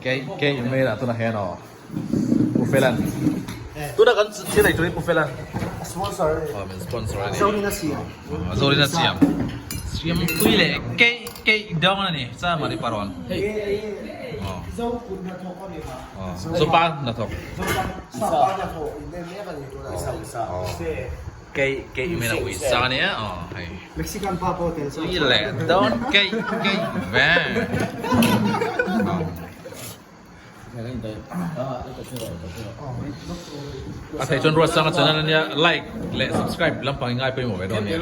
Keih keih mai lah tunah hian aw Pu Felan tuna kan thil ei tur hi Pu Felan sponsor aw min sponsor a ni Zorin a siam Zorin a siam siam tui leh keih keih dawn a ni chuan mani parawn aw Zo kut hnathawk a ni kha Zopa hnathawk Zopa Sapa hnathawk in en mek a ni tunah hian Keih keih min a ui sa nia aw hei. Mexican pa pawh tel Tui leh dawn keih keih ve. A thei chuan Ruatsanga channel ania like leh subscribe lampang i ngai pawimawh ve dawn nia.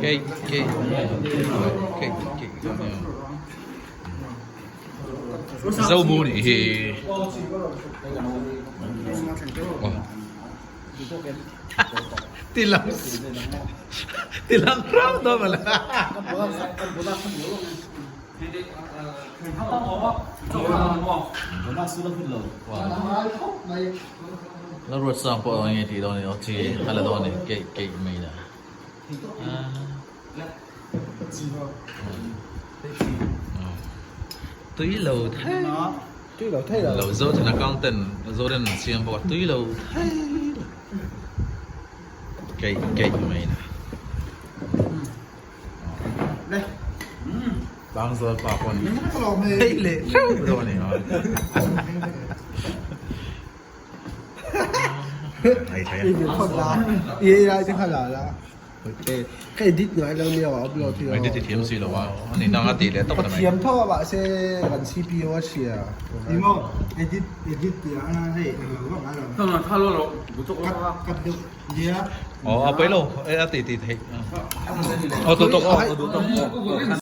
Keih keih keih keih Zomu nih hi tilang tilang rau dawn mawle. La ruat sang pawh eng nge tih dawn ni aw chi a la dawn a ni keih keih mai la tui lo thei tui lo thei lo zo thin accountant zo ren an siam bawk a tui lo thei keih keih mai la. Tlangzawl pa pawh ni hei leh hreuh dawn a ni Ka edit ngai lo nia upload hi. Edit i thiam si lo a, ani nang a tih leh tawp ta mai. Ka thiam tho a mahse kan CPU a hria. Ni maw edit edit tih ah hei englo vak ngai lo. Cut deuh. Aw a pawi lo a ti ti theih. Aw duh tawk aw duh tawk.